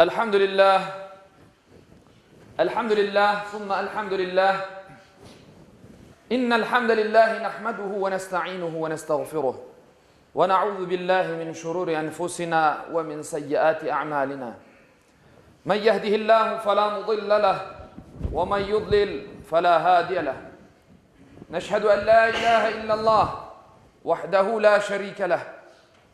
الحمد لله الحمد لله ثم الحمد لله إن الحمد لله نحمده ونستعينه ونستغفره ونعوذ بالله من شرور أنفسنا ومن سيئات أعمالنا من يهده الله فلا مضل له ومن يضلل فلا هادي له نشهد أن لا إله إلا الله وحده لا شريك له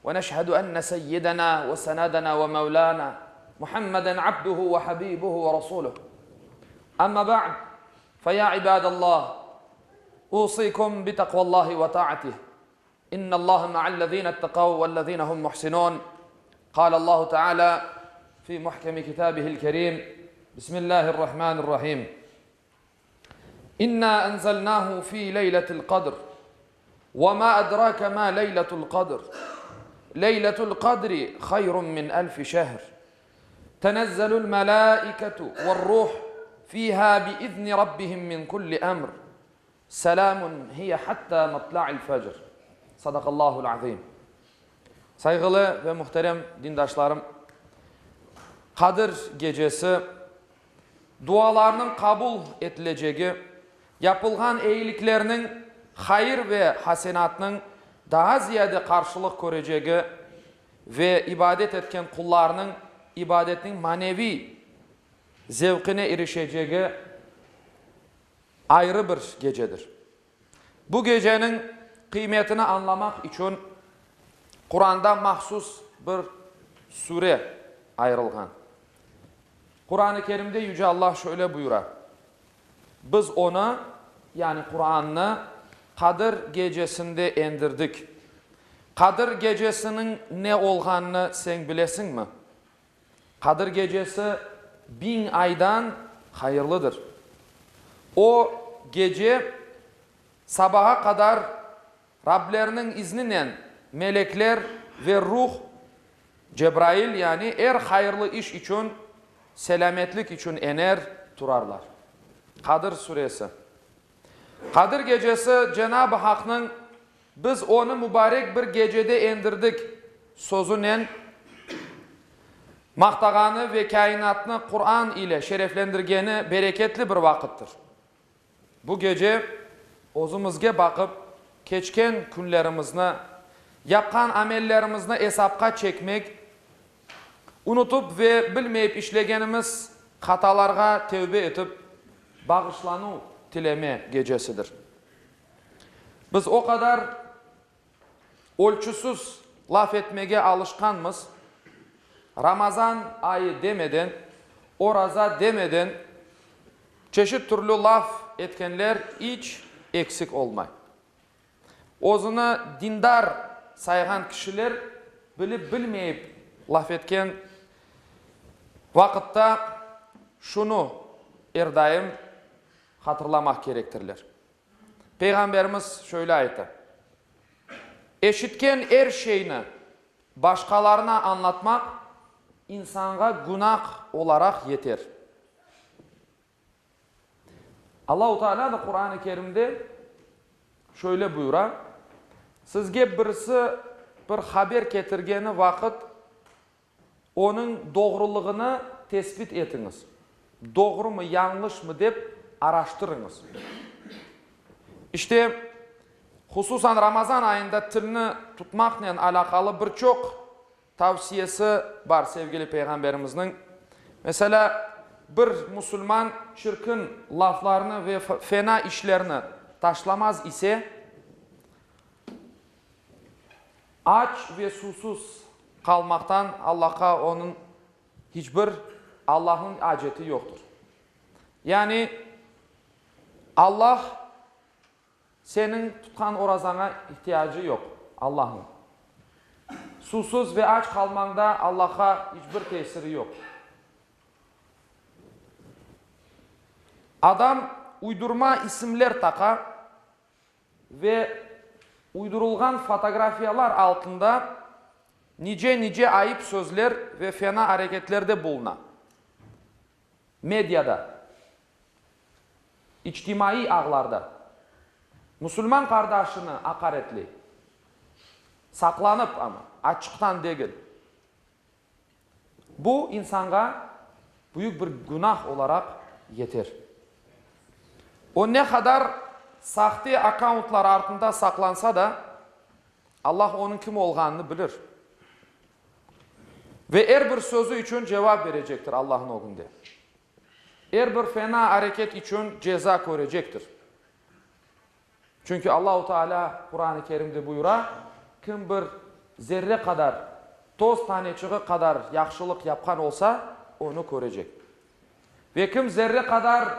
ونشهد أن سيدنا وسندنا ومولانا محمدا عبده وحبيبه ورسوله أما بعد فيا عباد الله أوصيكم بتقوى الله وطاعته إن الله مع الذين اتقوا والذين هم محسنون قال الله تعالى في محكم كتابه الكريم بسم الله الرحمن الرحيم إنا أنزلناه في ليلة القدر وما أدراك ما ليلة القدر ليلة القدر خير من ألف شهر تنزل الملائكة والروح فيها بإذن ربهم من كل أمر سلام هي حتى مطلع الفجر صدق الله العظيم Sayğılı ve muhterem dindaşlarım, Qadir gecesi dualarnıñ qabul etilecegi, yapılğan eyiliklerniñ, hayır ve hasenatnıñ daa ziyade qarşılıq körecegi ve ibadet etken qullarnıñ ibadetniñ maneviy zevqine irişecegi ayrı bir gecedir. Bu geceniñ qıymetini añlamaq içün Quranda mahsus bir sure ayırılğan. Quran-ı Kerimde Yüce Allah şöyle buyura, Biz onı, yani Qurannı, Qadir gecesinde endirdik. Qadir gecesiniñ ne olğanını sen bilesiñmi? Qadir gecesi biñ aydan hayırlıdır. O gece sabağa qadar Rableriniñ izninen melekler ve ruh, Cebrail yani, er hayırlı iş içün, selâmetlik içün ener, turarlar. Qadir suresi. Qadir gecesi Cenab-ı Haqnıñ Biz onı mubarek bir gecede endirdik sözünen maqtağanı ve kâinatnı Quran ile şereflendirgeni bereketli bir vaqıttır. Bu gece özümizge baqıp, keçken künlerimizni, yapqan amellerimizni esapqa çekmek, unutıp ve bilmeyip işlegenimiz hatalarğa tevbe etip, bağışlanuv tileme gecesidir. Biz o qadar ölçüsiz laf etmege alışqanmız, Ramazan ayı demeden, oraza demeden çeşit türlü laf etkenler iç eksik olmay. Özüni dindar sayğan kişiler bilip-bilmeyip laf etken vaqıtta şunı er daim hatırlamaq kerektirler. Peyğamberimiz şöyle ayta, Eşitken er şeyni başqalarına añlatmaq insanğa günah olaraq yeter. Allahu Teala da Quran-ı Kerimde şöyle buyura, Sizge birisi bir haber ketirgeni vaqıt, Onıñ doğrulığını tesbit etiñiz, doğrumı, yañlışmı dep araştırıñız. İşte, hususan Ramazan ayında tilni tutmaqnen alâqalı bir çoq tavsiyesi bar sevgili Peyğamberimizniñ. Meselâ, bir musulman çirkin laflarnı ve fena işlerni taşlamaz ise, Aç ve susuz qalmaqtan Allahqa onıñ hiç bir Allahnıñ aceti yoqtır. Yani Allah seniñ tutqan orazaña ihtiyacı yoq, Allahnıñ. Susuz ve aç qalmañda Allahqa hiç bir tesiri yoq. Adam uydurma isimler taqa. Ve uydurılğan fotografiyalar altında nice-nice ayıp sözler ve fena areketlerde buluna. Mediada, içtimaiy ağlarda musulman qardaşını aqaretley. Saqlanıp amma, açıqtan degil. Bu insanğa büyük bir günah olaraq yeter. O ne qadar sahte akkauntlar artında saqlansa da, Allah onıñ kim olğanını bilir. Ve er bir sözü içün cevap berecektir Allahnıñ ögünde. Er bir fena areket içün ceza körecektir. Çünki Allahu Teala Quran-ı Kerimde buyura, Kim bir zerre qadar, toz taneçiği qadar yahşılıq yapqan olsa, onı körecek. Ve kim zerre qadar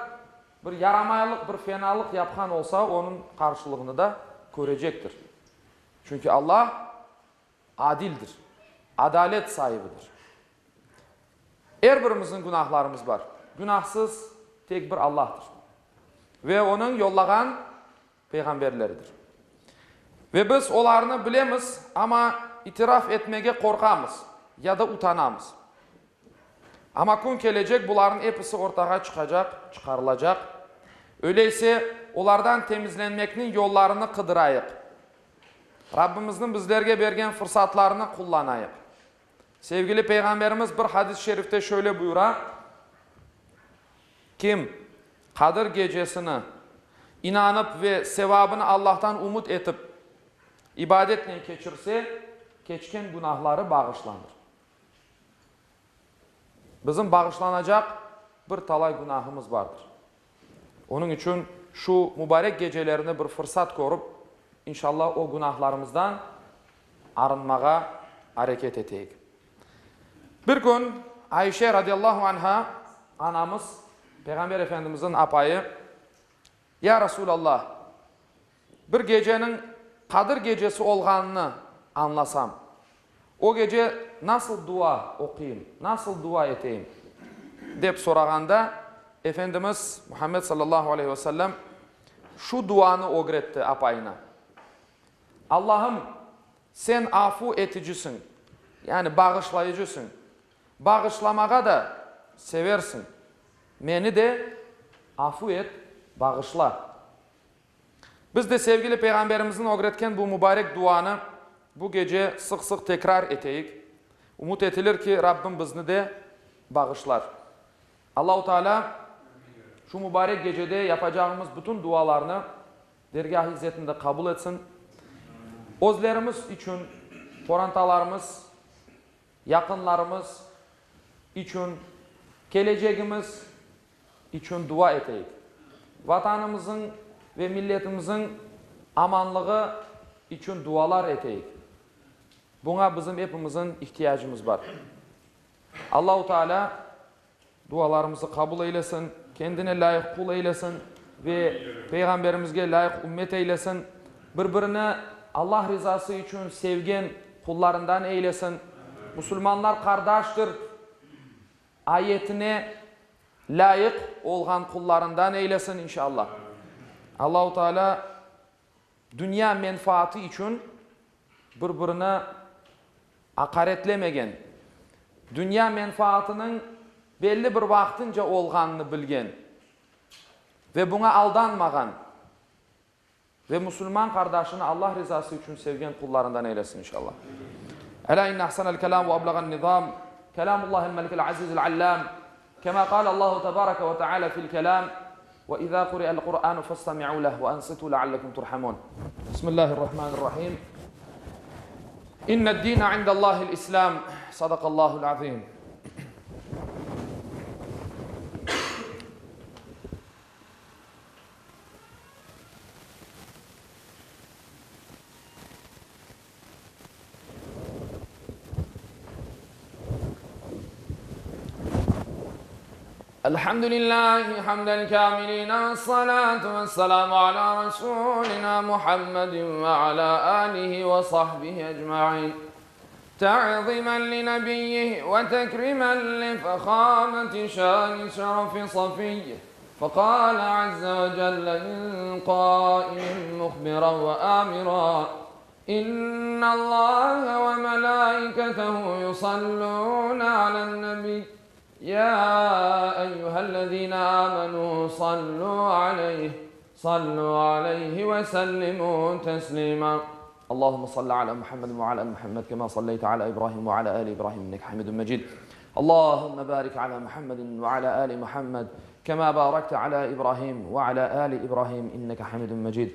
bir yaramaylıq, bir fenalıq yapqan olsa, onıñ qarşılığını da körecektir. Çünki Allah adildir, adalet saibidir. Er birimizniñ günahlarımız bar. Günahsız tek bir Allahtır ve Onıñ yollağan peyğamberleridir. Ve biz olarnı bilemiz, amma itiraf etmege qorqamız ya da utanamız. Amma kün kelecek, bularnıñ episi ortağa çıqacaq, çıqarılacaq. Öyleyse, olardan temizlenmekniñ yollarını qıdırayıq. Rabbimizniñ bizlerge bergen fırsatlarını qullanayıq. Sevgili Peyğamberimiz bir hadis-i şerifte şöyle buyura, Kim Qadir gecesini inanıp ve sevabını Allahtan ümüt etip, ibadetnen keçirse, keçken günahları bağışlanır. Bizim bağışlanacaq bir talay günahımız bardır. Onıñ içün şu mubarek gecelerni bir fırsat körip, inşallah o günahlarımızdan arınmağa areket eteyik. Bir kün Ayşe radiyallahu anha anamız, Peyğamber Efendimizniñ apayı, Ya Resulallah, bir geceniñ Qadir gecesi olğanını añlasam, o gece nasıl dua oquyım, nasıl dua eteyim? dep sorağanda, Efendimiz Muhammed sallallahu aleyhi ve sellem şu duanı ögretti apayına, Allahım, Sen afu eticisiñ, yani bağışlayıcısıñ, bağışlamağa da seversiñ, meni de afu et, bağışla. Biz de sevgili Peyğamberimizniñ ögretken bu mubarek duanı bu gece sıq-sıq tekrar eteyik. Ümüt etilir ki, Rabbim bizni de bağışlar. Allahu Teala şu mubarek gecede yapacağımız bütün dualarnı dergâh-ı izzetinde qabul etsin. Özlerimiz içün, qorantalarımız, yaqınlarımız içün, kelecegimiz içün dua eteyik. Vatanımızıñ ve milletimizin amanlığı içün dualar eteyik. Buña bizim epimizin ihtiyacımız bar. Allahu Teala dualarımızı qabul eylesin, kendine lâyıq qul eylesin ve Peyğamberimizge lâyıq ümmet eylesin, bir-birini Allah rizası içün sevgen qullarından eylesin. Musulmanlar qardaştır. Ayetine lâyıq olğan qullarından eylesin, inşallah. Allahu Teala dünya menfaatı içün bir-birini aqaretlemegen, dünya menfaatınıñ belli bir vaqtınca olğanını bilgen ve buña aldanmağan Ve musulman qardaşını Allah rizası içün sevgen qullarından eylesin inşallah. Elâ inne ahsenel kelâm ve eblağen nizâm kelâmullâhil melikil azîzil allâm kemâ kâle Allahu tebâreke ve teâlâ fil kelâm ve izâ kuri'el Kur'ânu festemi'û leh ve ansitû leallekum turhamûn. Bismillâhirrahmânirrahîm. İnned-dîne indellâhil İslâm. Sadakallâhul azîm. Elhamdülillahi hamden kâmilîn vessalâtu vesselâmu alâ rasûlinâ Muhammedin ve alâ âlihi ve sahbihi ecmaîn. Te'zîmen li nebiyyih ve tekrimen li fehâmeti şâni şerefi safiyyih. Feqâle azze ve celle min qâilin muhbiran ve âmiran, İnnallâhe ve melâiketehu yusallûne alen-nebiy, yâ eyyühellezîne âmenû sallû aleyh, sallû aleyhi ve sellimû teslîmâ. Allahümme salli alâ Muhammedin ve alâ ali Muhammed kemâ salleyte alâ İbrahim ve alâ âli İbrahim inneke hamidun mecid. Allahümme barik ala Muhammedin ve ala ali Muhammed kema barakte ala İbrahim ve ala ali İbrahim inneke hamidun mecid.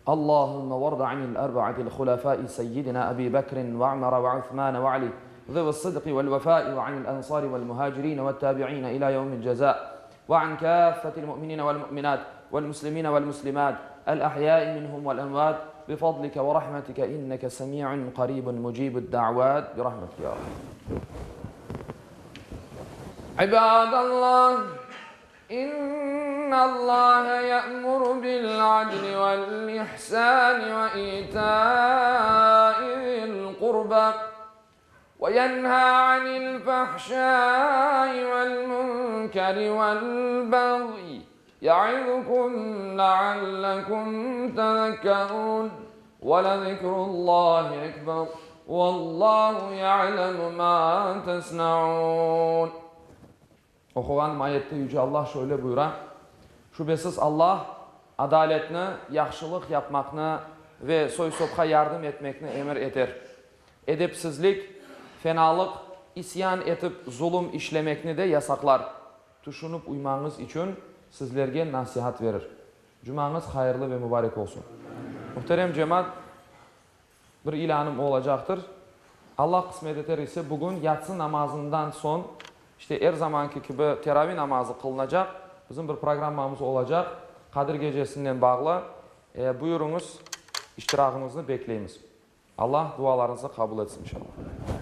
Allahümme varda anil erba'atil hulefai seyyidina Ebi Bekrin ve Ömer ve Uthman ve Ali ذوي الصدق والوفاء وعن الأنصار والمهاجرين والتابعين إلى يوم الجزاء وعن كافة المؤمنين والمؤمنات والمسلمين والمسلمات الأحياء منهم والأموات بفضلك ورحمتك إنك سميع قريب مجيب الدعوات برحمتك يا رب عباد الله إن الله يأمر بالعدل والإحسان وإيتاء ذي القربى وينهى عن الفحشاء والمنكر والبغي يعظكم لعلكم تذكرون ولذكر الله أكبر والله يعلم ما تصنعون Oquğanım ayette Yüce Allah şöyle buyura, Şübesiz Allah adaletni, yahşılıq yapmaqnı ve soy-sopqa yardım etmekni emir eter. Edepsizlik, fenalıq, isyan etip zulum işlemekni de yasaqlar. Tüşünip uymañız içün sizlerge nasihat verir. Cumañız hayırlı ve mübarek olsun. Muhterem cemaat, Bir ilânım olacaqtır. Allah qısmet eter ise, bugün yatsı namazından soñ, işte er zamanki kibi teravi namazı qılınacaq, bizim bir programmamız olacaq, Qadir gecesinen bağlı. Buyurıñız, iştirağıñıznı bekleymiz. Allah dualarıñıznı qabul etsin, inşallah.